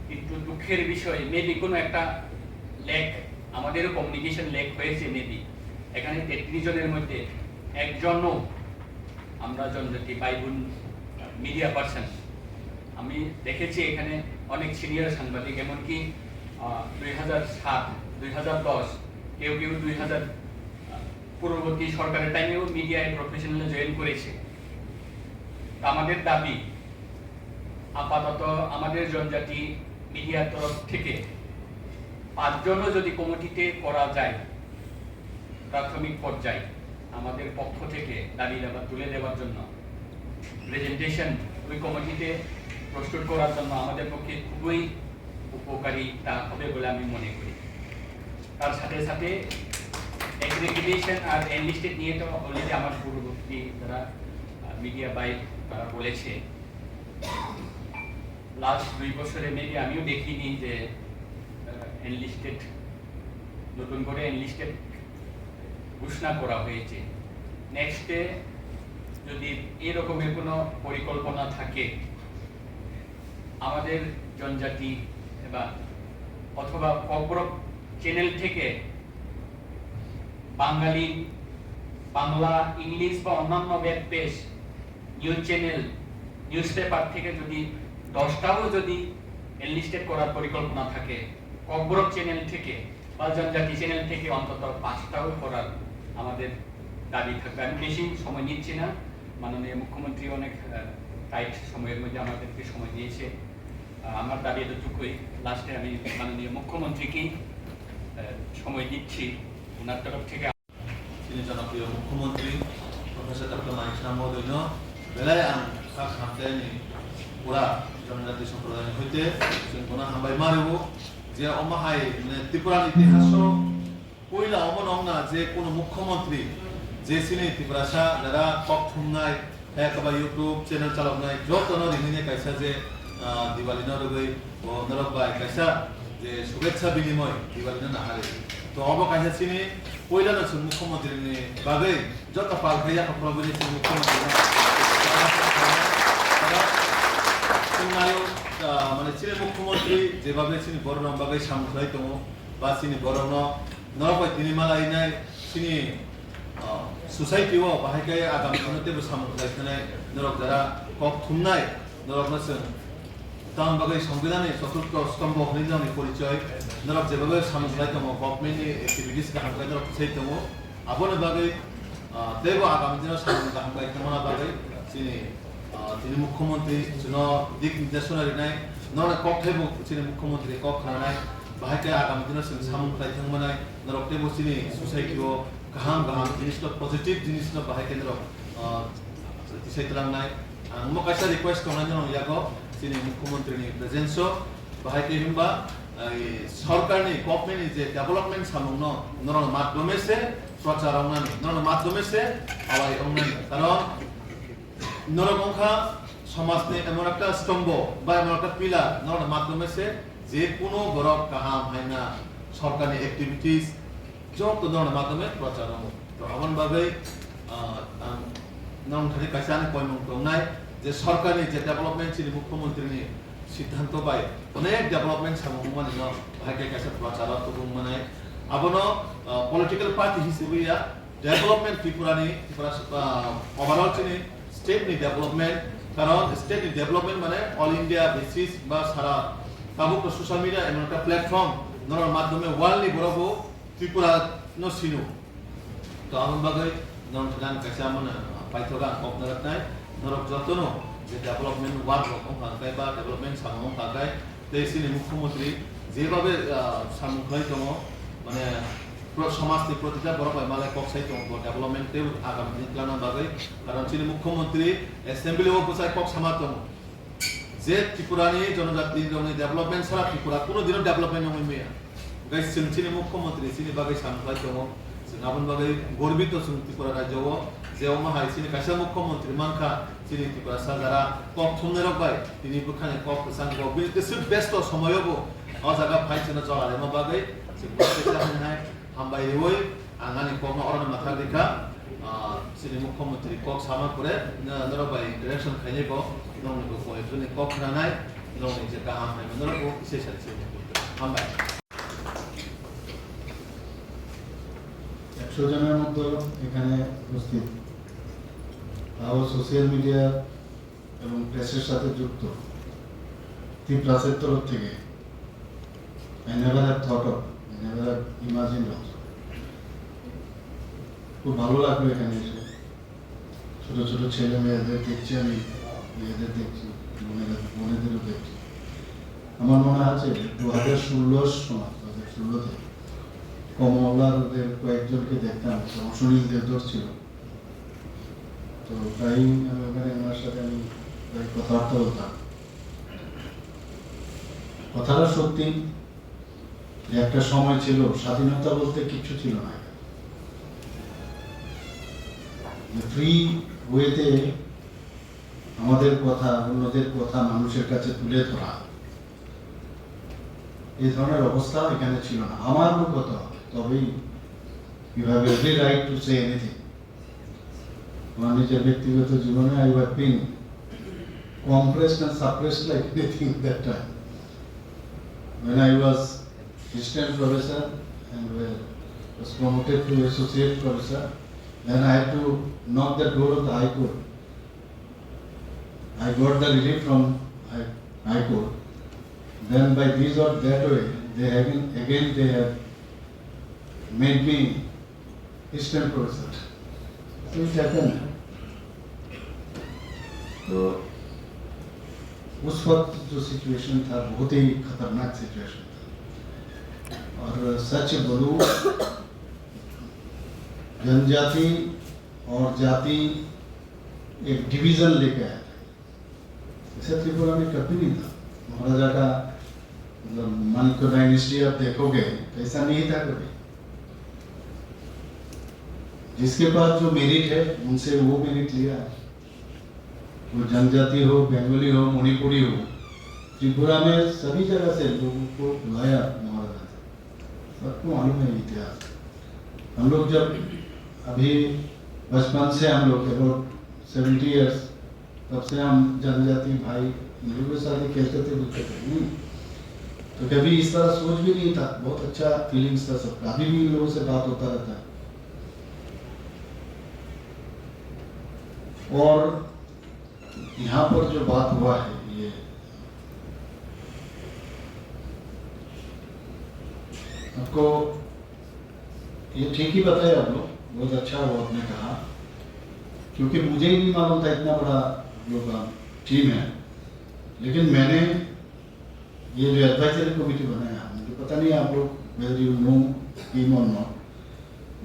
কিন্তু দুঃখের বিষয়, মেবি কোনো একটা ল্যাক, আমাদেরও কমিউনিকেশন ল্যাক হয়েছে মেবি। এখানে তেত্রিশ জনের মধ্যে একজনও আমরা জনজাতি ভাই বোন মিডিয়া পার্সন। আমি দেখেছি এখানে অনেক সিনিয়র সাংবাদিক, এমনকি, আহ, দুই হাজার সাত, দুই হাজার দশ, কেউ কেউ দুই হাজার, আহ, পূর্ববর্তী সরকারের টাইমেও মিডিয়ায় প্রফেশনালে জয়েন করেছে। তা আমাদের দাবি, আপাতত আমাদের জনজাতি মিডিয়ার তরফ থেকে পাঁচজনও যদি কমিটিতে করা যায়, প্রাথমিক পর্যায়ে আমাদের পক্ষ থেকে দাবি দাবা তুলে দেওয়ার জন্য প্রেজেন্টেশন ওই কমিটিতে প্রস্তুত করার জন্য আমাদের পক্ষে খুবই উপকারিতা হবে বলে আমি মনে করি। তার সাথে সাথে অ্যাক্রিডিটেশন আর এনলিস্টেড নিয়ে তো অলরেডি আমার পূর্ববর্তী যারা মিডিয়া ভাই তারা বলেছে, লাস্ট দুই বছরে মেবি আমিও দেখিনি যে এনলিস্টেড, নতুন করে এনলিস্টেড ঘোষণা করা হয়েছে। নেক্সটে যদি এরকমের কোনো পরিকল্পনা থাকে, আমাদের জনজাতি বা অথবা ককবরক চ্যানেল থেকে বাঙালি, বাংলা, ইংলিশ বা অন্যান্য web page, news channel, news paper থেকে যদি দশটাও যদি এনলিস্টেড করার পরিকল্পনা থাকে, ককবরক চ্যানেল থেকে বা জনজাতি চ্যানেল থেকে অন্তত পাঁচটাও করার আমাদের দাবি থাকবে। আমি বেশি সময় নিচ্ছি না, মাননীয় মুখ্যমন্ত্রী অনেক টাইট সময়ের মধ্যে আমাদেরকে সময় দিয়েছে। আহ, আমার দাবি এতটুকুই, লাস্টে আমি মাননীয় মুখ্যমন্ত্রীকেই আহ, সময় দিচ্ছি ওনার তরফ থেকে। Chini jonokpriyo mukhyamantri Professor Doctor Manik Saha mohodoino belai ang kha khamteni pura jonojati somprodayni hoite chwng bono hambai ma rwo je omo hai, mane, Tripura ni itihaso puila omo nokna je kuno mukhyamantri je chini Tiprasa jara kok thumnai, hai eba YouTube channel chaloknai jotono rinini kaisa je, ah, Diwali no rwgwi bo norok bai kaisa je shubhecha binimoy Diwali no nahari. To obo kaisa chini puila no chwng mukhyamantri ni bagwi joto pal khai yakha phuru bini chini mukhyamantri no chwng naio, ah, mane chini mukhyamantri jebabe chini borok rok bagwi samung khlai tongo ba chini borok no norok bai tini malainai chini, ah, society o bahai khe agam dino teibo samung khlai thanai norok jara kok thumnai norok no chwng Tamni bagwi Songbidanni choturtho stombho hwnwi norokni porichoi, norok jebabe samung khlai tongo, government ni activities kaham khe norok sai tongo, aboni bagwi, ah, teibo agami dino samung kaham khlai tongmani bagwi chini, ah, chini mukhyamantri chwngno dik nirdeshona rinai, norokni kokthaibo chini mukhyamantri kok khnanai, bahai khe agami dino chwng samung khlai thangmanai, norok teibo chini society o kaham kaham jinisno, positive jinisno bahai khe norok, ah, tisai twlangnai. Ang mo kaisa request tongnai norok yago chini mukhyamantri ni presence o, bahai khe himba, ai, sorkar ni, government ni je development samung no norok madhyome se prochar wngnani, norok madhyome se awai wngnani. Karon norok wngkha somaj ni emon ekta stombho ba emon ekta pillar, norok madhyome se je kuno borok kaham haina sorkar ni activities joto norok madhyome prochar wngo. To aboni bagwi, ah, ang norok thani kaisa ani poimung tongnai je sorkar ni je development chini mukhyamantri ni siddhanto bai onek development samung wngmani no bahai khe kaisa prochar o tubung manai. Abono, ah, political party hisibwi ya, development Tripura ni, Tripura, ah, overall chini state ni development, karon state ni development mane all India basis ba sara tabuk to social media emon ekta platform, norok madhyome world ni borok bo Tripura no sino. To aboni bagwi norok thani kaisa mane paithak ang kok naraknai, norok jotono je development work rok wngkha khe ba development samung wngkha khe, tei chini mukhyamantri jebabe, ah, samung khlai tongo, mane pro-, somaj ni protita borok bai malai kok sai tongo, bo development tei agami din twlangna bagwi. Karon chini mukhyamantri assembly o bwsai kok sama tongo je Tripura ni jonojati rokni development sara Tripura kuno dino development wngwi maya. Guys, chwng chini mukhyamantri chini bagwi samung khlai tongo. Chwng aboni bagwi gorbito chwng Tripura rajyo o, je omo hai chini kaisa mukhyamantri mankha, chini Tiprasa jara kok thumnairok bai tini bwkhani kok kwchang bo. Bini kwchwk besto somoio bo o jaga phai chwngno chola rwma bagwi chwng bo kaisa hwnwi hai hambai rwui ang ani kokno orono mwthang rikha. Ah, chini mukhyamantri kok sama pore, no-, norok bai interaction khainai bo, nokni bo koi bini kok khwnanai, nokni je kaham hai norok bo kisa sari se hambai. একশো জনের মতো এখানে উপস্থিত। তাও social media এবং প্রেসের সাথে যুক্ত। ত্রিপ্রাসের তরফ থেকে I never have thought of, I never have imagined also। খুব ভালো লাগলো এখানে এসে। ছোট ছোট ছেলে মেয়েদের দেখছি আমি, মেয়েদের দেখছি, বোনেরা, বোনেদেরও দেখছি। আমার মনে আছে দু হাজার ষোলোর সময়, দু হাজার ষোলোতে কমলার ওদের কয়েকজনকে দেখতাম, যেমন সুনীল দেবধর ছিল। তো প্রায়ই আমি ওখানে ওনার সাথে আমি প্রায় কথাবার্তা বলতাম। কথাটা সত্যি যে একটা সময় ছিল, স্বাধীনতা বলতে কিচ্ছু ছিল না। ফ্রি ওয়েতে আমাদের কথা, অন্যদের কথা মানুষের কাছে তুলে ধরা, এই ধরনের অবস্থা এখানে ছিল না। আমার লোক কথা হবে, তবেই you have every right to say anything. আমার নিজের ব্যক্তিগত জীবনে I have been compressed and suppressed like anything that time. When I was assistant professor and were, was promoted to associate professor, then I had to knock the door of the High Court. I got the relief from High, High Court. Then by this or that way, they again, again they have made me assistant professor. So it happened. तो उस वक्त जो सिचुएशन था, बहुत ही खतरनाक सिचुएशन था। और सच बोलूं, जनजाति और जाति एक डिवीजन लेके आया था। ऐसा त्रिपुरा में कभी नहीं था। महाराजा का, मतलब, माणिक्य डायनेस्टी आप देखोगे तो ऐसा नहीं था कभी। जिसके पास जो मेरिट है, उनसे वो मेरिट लिया। वो जनजाति हो, बंगाली हो, मणिपुरी हो, त्रिपुरा में सभी जगह से लोगों को बुलाया महाराजा ने। सबको मालूम है इतिहास। हम लोग जब अभी बचपन से हम लोग, अबाउट सेवेंटी ईयर्स, तब से हम जनजाति भाई इन लोगों के साथ ही खेलते थे, मिलते थे। हम्म। तो कभी इस तरह सोच भी नहीं था। बहुत अच्छा फीलिंग्स था सबका। अभी भी इन लोगों से बात होता रहता है। और यहाँ पर जो बात हुआ है, ये आपको, ये ठीक ही बताया आप लोग, बहुत अच्छा वो आपने कहा, क्योंकि मुझे ही नहीं मालूम था इतना बड़ा आप लोग का टीम है। लेकिन मैंने ये जो एडवाइजरी कमेटी बनाया, मुझे पता नहीं आप लोग whether you know him or not,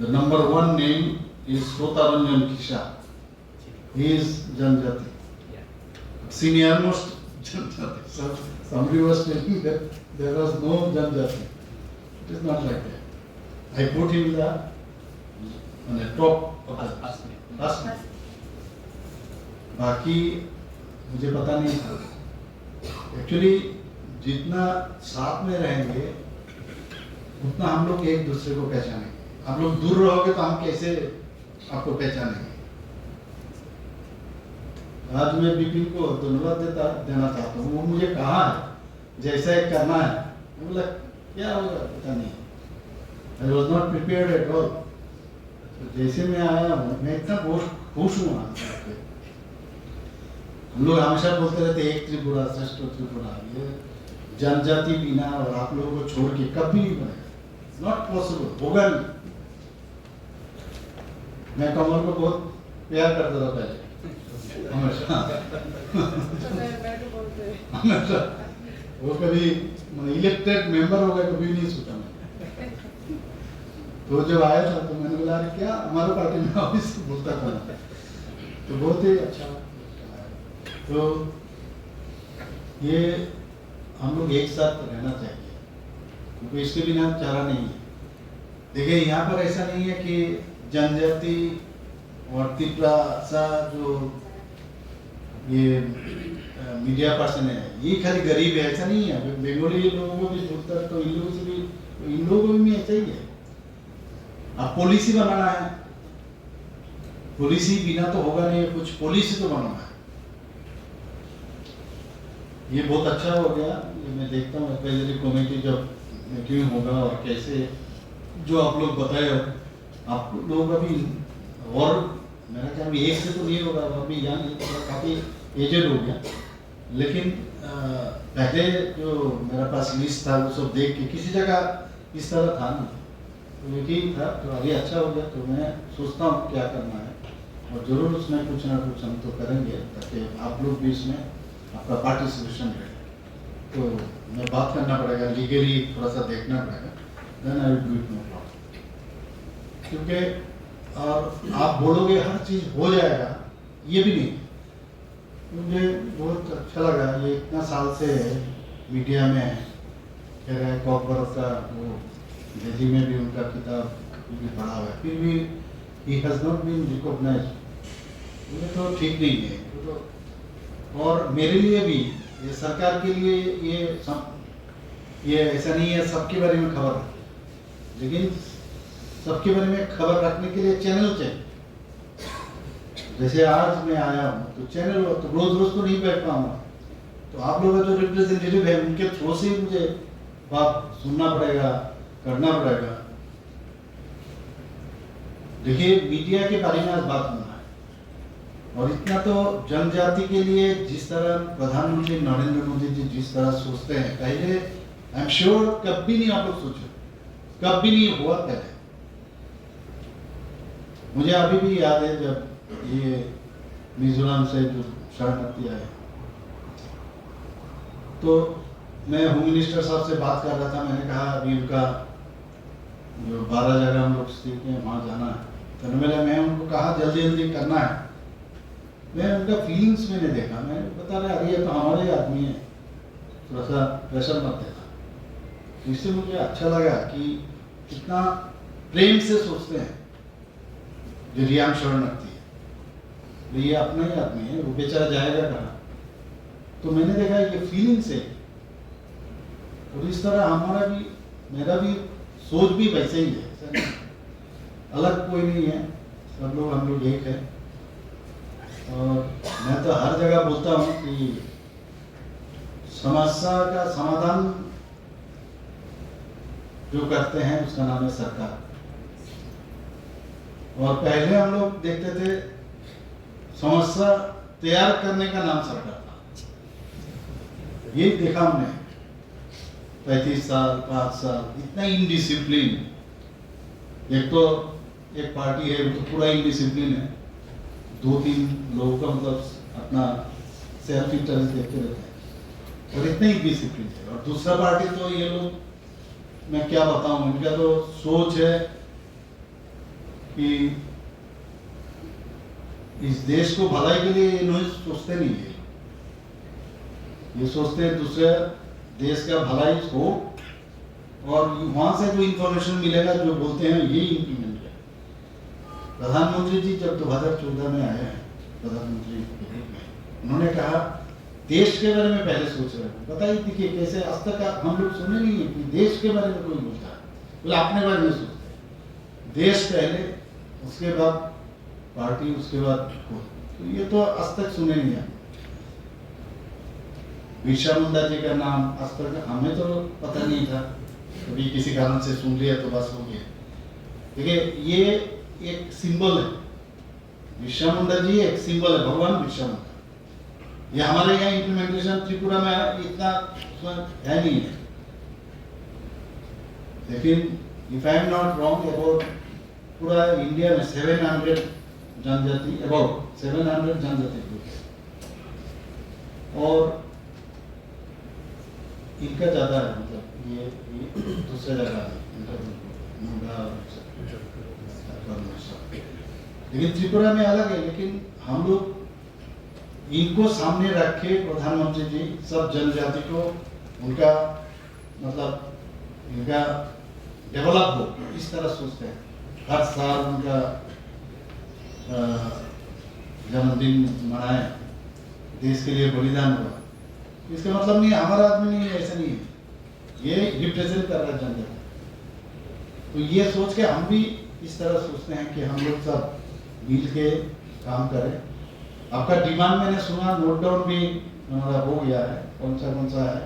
the number one name is Sota Ranjan Kisha. He is जनजाति। Senior most जनजाति। So somebody was telling that there was no जनजाति। It is not like that। I put him the, माने, top of the last name। बाकी मुझे पता नहीं था। एक्चुअली जितना साथ में रहेंगे, उतना हम लोग एक दूसरे को पहचानेंगे। आप लोग दूर रहोगे तो हम कैसे आपको पहचानेंगे? आज मैं विपिन को धन्यवाद देता, देना चाहता हूँ। वो मुझे कहा है, जैसा एक करना है। मैं बोला, क्या होगा, पता नहीं। I was not prepared at all। तो जैसे मैं आया हूँ, मैं इतना बहुत खुश हूँ आज यहाँ पे। हम लोग हमेशा बोलते रहते हैं, "एक त्रिपुरा, श्रेष्ठ त्रिपुरा।" ये जनजाति बिना और आप लोगों को छोड़ के कभी नहीं बनेगा। Not possible, होगा नहीं। मैं कमल को बहुत प्यार करता था पहले, हमेशा। मैं, मैं तो बोलते हैं। हमेशा। वो कभी, मतलब, इलेक्टेड मेंबर होगा, कभी नहीं सोचा मैंने। तो जब आया था तो मैंने बोला, "अरे क्या, हमारे पार्टी में आओ, इसको बोलता था।" तो बहुत ही अच्छा। तो ये हम लोग एक साथ रहना चाहिए, क्योंकि इसके बिना चारा नहीं है। देखिए, यहाँ पर ऐसा नहीं है कि जनजाति और तिपरा सा जो ये, अ, मीडिया पर्सन है, ये खाली गरीब है, ऐसा नहीं है। बे-, बंगाली लोगों को भी बोलता है, तो इन लोगों से भी, इन लोगों में भी ऐसा ही है। अब पॉलिसी बनाना है, पॉलिसी बिना तो होगा नहीं, कुछ पॉलिसी तो बनाना है। ये बहुत अच्छा हो गया। ये मैं देखता हूँ, एडवाइजरी कमेटी जब मीटिंग होगा और कैसे जो आप लोग बताए हो, आप लोग अभी, और मेरा ख्याल में एक से तो नहीं होगा, वो अभी यंग है, थोड़ा काफ़ी एजेड हो गया। लेकिन, अ, पहले जो मेरे पास लिस्ट था, वो सब देख के किसी जगह इस तरह था नहीं। तो यही था, तो अभी अच्छा हो गया। तो मैं सोचता हूँ क्या करना है, और ज़रूर उसमें कुछ ना कुछ हम तो करेंगे, ताकि आप लोग भी इसमें आपका पार्टिसिपेशन रहे। तो मैं बात करना पड़ेगा, लीगली थोड़ा सा देखना पड़ेगा, then I will do it, no problem। क्योंकि और आप बोलोगे हर चीज हो जाएगा, ये भी नहीं। मुझे बहुत अच्छा लगा, ये इतना साल से मीडिया में है, कह रहे हैं कॉकबरफ का वो, दिल्ली में भी उनका किताब भी पढ़ा हुआ है, फिर भी he has not been recognized। ये तो ठीक नहीं है। तो, और मेरे लिए भी, ये सरकार के लिए, ये सब, ये ऐसा नहीं है सबके बारे में खबर है, लेकिन सबके बारे में खबर रखने के लिए चैनल चाहिए। जैसे आज मैं आया हूँ, तो चैनल हो, तो रोज रोज तो नहीं बैठ पाऊंगा। तो आप लोग जो रिप्रेजेंटेटिव है, उनके थ्रू से ही मुझे बात सुनना पड़ेगा, करना पड़ेगा। देखिए, मीडिया के बारे में आज बात होना है। और इतना तो जनजाति के लिए जिस तरह प्रधानमंत्री नरेंद्र मोदी जी जिस तरह सोचते हैं, पहले, आई एम श्योर, कभी नहीं आप लोग सोचो, कभी नहीं हुआ पहले। मुझे अभी भी याद है, जब ये मिजोरम से जो शरणार्थी आए, तो मैं होम मिनिस्टर साहब से बात कर रहा था। मैंने कहा, अभी उनका जो बारह जगह हम लोग स्थित हैं, वहाँ जाना है। तो मैंने, मैं उनको कहा, जल्दी जल्दी करना है। मैं उनका फीलिंग्स में नहीं देखा, मैं बता रहा, अरे, ये तो हमारे ही आदमी है, थोड़ा सा प्रेशर मत देना। तो इससे मुझे अच्छा लगा कि कितना प्रेम से सोचते हैं जो रियांग शरणार्थी है। तो ये अपना ही आदमी है, वो बेचारा जाएगा कहाँ? तो मैंने देखा कि फीलिंग्स है, और इस तरह हमारा भी, मेरा भी सोच भी वैसे ही है, ऐसा नहीं। अलग कोई नहीं है, सब लोग, हम लोग एक है। और मैं तो हर जगह बोलता हूँ कि समस्या का समाधान जो करते हैं, उसका नाम है सरकार। और पहले हम लोग देखते थे, समस्या तैयार करने का नाम सरकार था। ये देखा हमने, पैंतीस साल, पाँच साल, इतना इनडिसिप्लिन। एक तो एक पार्टी है, वो तो पूरा इनडिसिप्लिन है, दो तीन लोगों का, मतलब, अपना सेल्फ इंटरेस्ट देखते रहते हैं, और इतना इनडिसिप्लिन है। और दूसरा पार्टी तो ये लोग, मैं क्या बताऊं, इनका तो सोच है कि इस देश को भलाई के लिए ये नहीं सोचते, नहीं है, ये सोचते हैं दूसरे देश का भलाई हो, और वहां से जो इंफॉर्मेशन मिलेगा, जो बोलते हैं, ये इम्प्लीमेंट करें। प्रधानमंत्री जी जब दो हज़ार चौदह में आए हैं प्रधानमंत्री के रूप में, उन्होंने कहा, देश के बारे में पहले सोच रहे हैं। बताइए, देखिए, कैसे आज तक आप, हम लोग सुने नहीं है कि देश के बारे में कोई बोलता है, बोले अपने बारे में सोचते हैं। देश पहले, उसके बाद पार्टी, उसके बाद खुद। तो ये तो आज तक सुने नहीं है। बिरसा मुंडा जी का नाम आज तक हमें तो पता नहीं था, कभी किसी कारण से सुन लिया तो बस हो गया। देखिए, ये एक सिंबल है, बिरसा मुंडा जी एक सिंबल है, भगवान बिरसा मुंडा। ये हमारे यहाँ इम्प्लीमेंटेशन त्रिपुरा में इतना है नहीं है, लेकिन if I am not wrong, about पूरा इंडिया में सेवन हंड्रेड जनजाति, अबाउट सेवन हंड्रेड जनजाति ग्रुप है, और इनका ज़्यादा है, मतलब, ये, ये दूसरे जगह है, इनका मुंडा और सब, लेकिन त्रिपुरा में अलग है। लेकिन हम लोग इनको सामने रख के प्रधानमंत्री जी सब जनजाति को उनका, मतलब, इनका डेवलप हो, इस तरह सोचते हैं। हर साल उनका, अ, जन्मदिन मनाए, देश के लिए बलिदान हुआ। इसका मतलब नहीं है हमारा आदमी नहीं है, ऐसा नहीं है। ये रिप्रेजेंट कर रहा है जनता को। तो ये सोच के हम भी इस तरह सोचते हैं कि हम लोग सब मिल के काम करें। आपका डिमांड मैंने सुना, नोट डाउन भी हमारा हो गया है, कौन सा कौन सा है।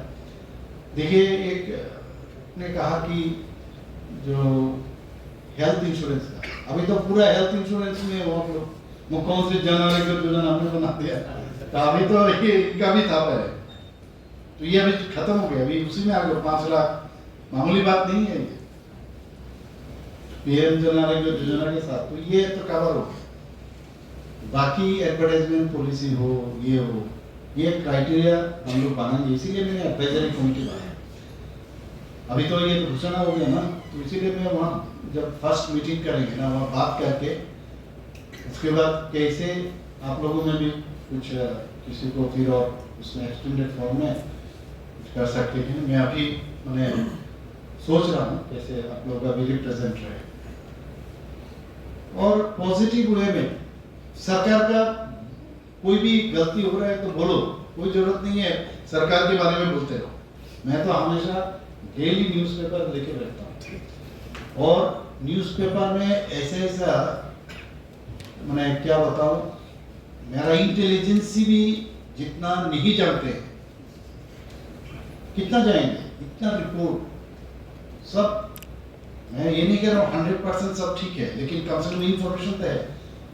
देखिए, एक ने कहा कि जो हेल्थ इंश्योरेंस का, अभी तो पूरा हेल्थ इंश्योरेंस में वो आप लोग मुख्यमंत्री जन आरोग्य योजना हमने बना दिया, तो अभी तो ये इनका भी था पहले, तो ये अभी खत्म हो गया, अभी उसी में आ गया पाँच लाख, मामूली बात नहीं है ये। पीएम जन आरोग्य योजना के साथ, तो ये तो कवर हो गया। बाकी एडवर्टाइजमेंट पॉलिसी हो, ये हो, ये क्राइटेरिया हम लोग बनाएंगे, इसीलिए मैंने एडवाइजरी कमेटी बनाया। अभी तो ये तो घोषणा हो गया ना, तो इसीलिए मैं वहाँ जब फर्स्ट मीटिंग करेंगे ना, वहाँ बात करके उसके बाद कैसे आप लोगों में भी कुछ, अ, किसी को फिर और उसमें एक्सटेंडेड फॉर्म में कुछ कर सकते हैं। मैं अभी, मैंने सोच रहा हूँ कैसे आप लोगों का भी रिप्रेजेंट रहे और पॉजिटिव वे में सरकार का कोई भी गलती हो रहा है तो बोलो, कोई जरूरत नहीं है सरकार के बारे में बोलते रहो। मैं तो हमेशा डेली न्यूज़पेपर लेके बैठता हूँ और न्यूज़पेपर में ऐसे ऐसा, मैंने क्या बताऊँ, मेरा इंटेलिजेंसी भी जितना नहीं जानते हैं, कितना जाएंगे, इतना रिपोर्ट सब। मैं ये नहीं कह रहा हूँ हंड्रेड परसेंट सब ठीक है, लेकिन कम से कम इन्फॉर्मेशन तो है।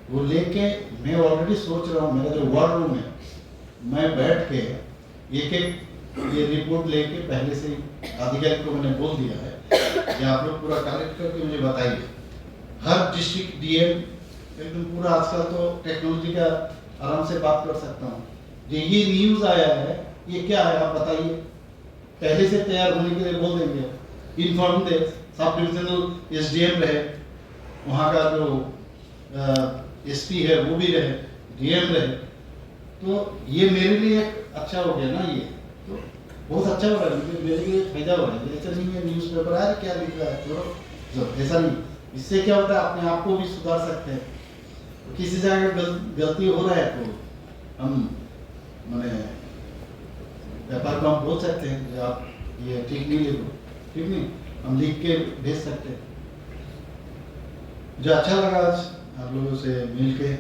वो लेके मैं ऑलरेडी सोच रहा हूँ, मेरा जो वॉर रूम है, मैं बैठ के एक एक ये रिपोर्ट लेके पहले से ही अधिकारी को मैंने बोल दिया है कि आप लोग पूरा कलेक्ट करके मुझे बताइए। हर डिस्ट्रिक्ट डीएम एकदम पूरा, आजकल तो टेक्नोलॉजी का आराम से बात कर सकता हूँ, जो ये न्यूज़ आया है, ये क्या है, आप बताइए। पहले से तैयार होने के लिए बोल देंगे, इन्फॉर्म दे। सब डिविजनल एसडीएम रहे, वहाँ का जो एसपी है वो भी रहे, डीएम रहे, तो ये मेरे लिए एक अच्छा हो गया ना। ये तो बहुत अच्छा हो रहा है, मुझे, मेरे लिए फायदा हो रहा है। ऐसा नहीं है न्यूज़पेपर आया क्या लिख रहा है, छोड़ो, जो ऐसा नहीं। इससे क्या होता है, अपने आप को भी सुधार सकते हैं। किसी जगह गल, गलती हो रहा है तो हम, मैंने, व्यापार को हम बोल सकते हैं कि आप ये ठीक नहीं लिखो, ठीक नहीं, हम लिख के भेज सकते हैं। मुझे अच्छा लगा आज आप लोगों से मिलके,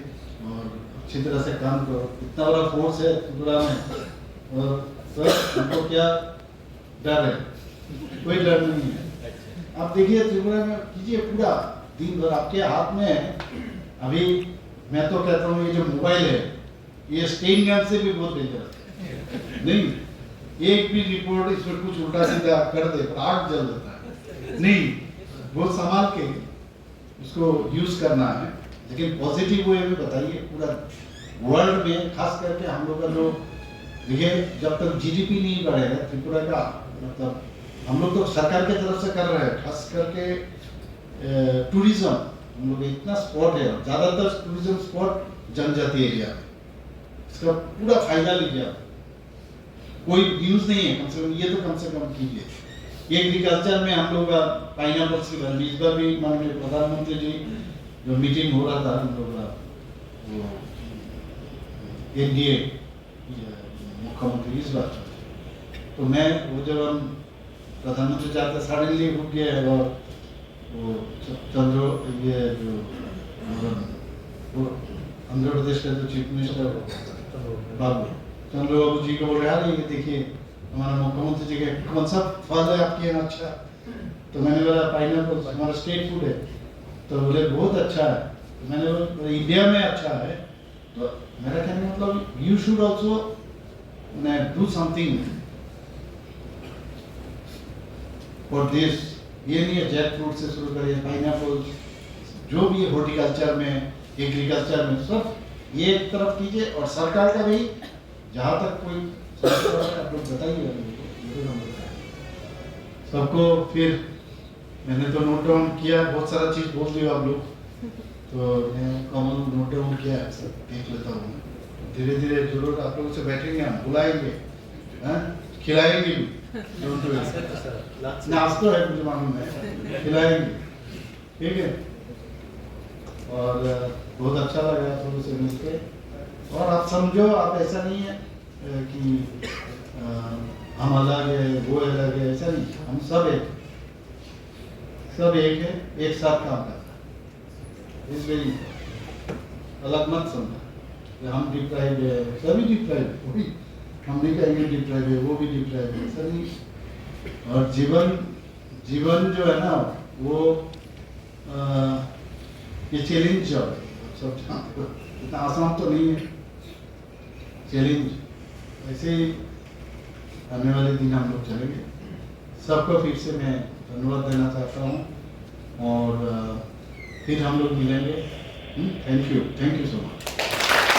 और अच्छी तरह से काम करो। इतना बड़ा फोर्स है त्रिपुरा में, और सर, हमको क्या डर है? कोई डर नहीं है। आप देखिए, त्रिपुरा में कीजिए, पूरा दिन भर आपके हाथ में है। अभी मैं तो कहता हूँ, ये जो मोबाइल है, ये स्टेन गन से भी बहुत डेंजरस है। नहीं, एक भी रिपोर्ट इसमें कुछ उल्टा सीधा कर दे, पर आग जल जाता है। नहीं, बहुत संभाल के उसको यूज़ करना है, लेकिन पॉजिटिव वे में बताइए। पूरा वर्ल्ड में, खास करके हम लोग का जो, देखिए, जब तक जीडीपी नहीं बढ़ेगा त्रिपुरा का, मतलब, हम लोग तो सरकार की तरफ से कर रहे हैं, खास करके टूरिज्म। हम लोग का इतना स्पॉट है, ज़्यादातर टूरिज्म स्पॉट जनजाति एरिया में, इसका पूरा फायदा लीजिए आप। कोई न्यूज़ नहीं है, कम से कम ये तो कम से कम कीजिए। एग्रीकल्चर में हम लोग का पाइनएप्पल्स की बात, इस बार भी माननीय प्रधानमंत्री जी जो मीटिंग हो रहा था हम लोग का, वो एनडीए मुख्यमंत्री इस बार, तो मैं वो जब हम प्रधानमंत्री चाहते सडनली रुक गया है और वो च-, चंद्र, ये जो, वो आंध्र प्रदेश का जो चीफ मिनिस्टर बाबू, चंद्र बाबू जी को बोले, "यार, ये देखिए, हमारा मुख्यमंत्री जी का कौन सा फल है आपके यहाँ अच्छा?" तो मैंने बोला, "पाइनएप्पल हमारा स्टेट फूड है।" तो बोले, "बहुत अच्छा है।" तो मैंने बोला, "इंडिया में अच्छा है।" तो मेरा कहने का मतलब, you should also, मैं, do something for this। ये नहीं है, जैक फ्रूट से शुरू करिए, पाइनएप्पल, जो भी है हॉर्टिकल्चर में, एग्रीकल्चर में, सब ये एक तरफ कीजिए। और सरकार का भी, जहाँ तक कोई समस्या है, आप लोग बताइए, हम लोग को, जरूर हम बताएंगे। सबको फिर मैंने तो नोट डाउन किया, बहुत सारा चीज बोल दिया आप लोग, तो मैं कॉमन नोट डाउन किया है, सब देख लेता हूँ मैं। धीरे धीरे जरूर आप लोगों से बैठेंगे, हम बुलाएंगे, हैं? खिलाएंगे भी। Don't worry। नाश्ता है, मुझे मालूम है, खिलाएंगे, ठीक है। और अ, बहुत अच्छा लगा आप लोगों से मिलके। और आप समझो, आप ऐसा नहीं है अ, कि अ, हम अलग है, वो अलग है, ऐसा नहीं। हम सब एक, सब एक है, एक साथ काम करना है। It's very important। अलग मत समझो कि हम डिप्राइव है, सभी डिप्राइव है, कोई, हम नहीं कहेंगे डिप्राइव है, वो भी डिप्राइव है, ऐसा नहीं। और जीवन, जीवन जो है ना, वो अ, ये चैलेंज जो है, आप सब जानते हो, इतना आसान तो नहीं है। चैलेंज, ऐसे ही आने वाले दिन हम लोग चलेंगे। सबको फिर से मैं धन्यवाद देना चाहता हूँ और अ, फिर हम लोग मिलेंगे। Thank you, thank you so much.